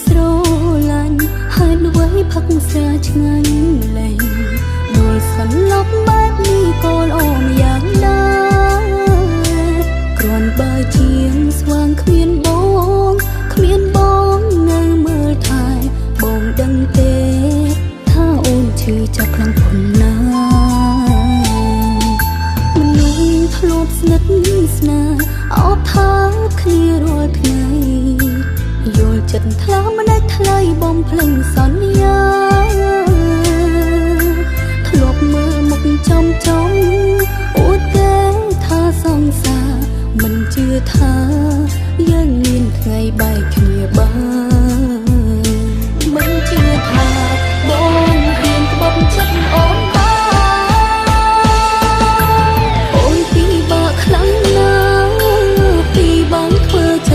ស្រឡាញ់ហេតុអ្វីផឹកស្រាឆ្ងាញ់ម្លេះដួលសន្លប់បែបនេះក៏ល្អម្យ៉ាងដែរគ្រាន់បើជាងស្វាងគ្មានបងគ្មានបងនៅមើលថែបងដឹងទេថាអូនឈឺចាប់ខ្លាំងប៉ុណ្ណាមនុស្សធ្លាប់ស្និទ្ធស្នាលអបថាគ្នារាល់ថ្ងៃយល់ចិត្តថ្លើមម្ដេចថ្លៃបំភ្លេងសន្យាធ្លាប់មើលមុខចំចំអួតគេថាសង្សារមិនជឿថាយើងមានថ្ងៃបែកគ្នា